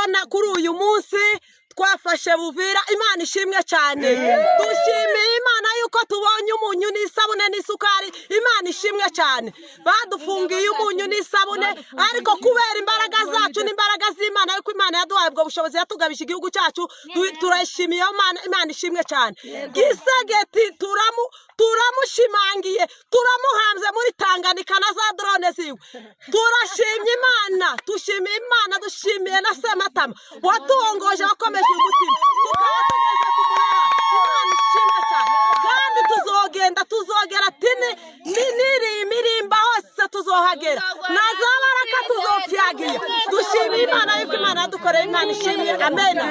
Kubona kuri uyu munsi twafashe Buvira, Imana ishimwe cyane. Dushimiye Imana yuko tubonye umunyu n'isabune n'isukari. Imana ishimwe cyane. Badufungiye umunyu n'isabune, ariko kubera imbaraga zacu n'imbaraga z'Imana, yuko Imana yaduhaye ubwo bushobozi, yatugabije igihugu cyacu, turayishimiye iyo Mana. Imana ishimwe cyane. Gisegeti turamushimangiye, turamuhanze muri Tanganyika na za drone ziwe. Turashimye Imana, dushimiye Imana, dushimiye na Sematama watuwongoje, wakomeje uyu mutima, tukaba tugeze ku murara. Imana ishimwe cyane. Kandi tuzogenda, tuzogera tini niri imirimba hose tuzohagera, na za Baraka tuzopyagiye. Dushimiye Imana yuko Imana yadukoreye. Imana ishimwe, amena.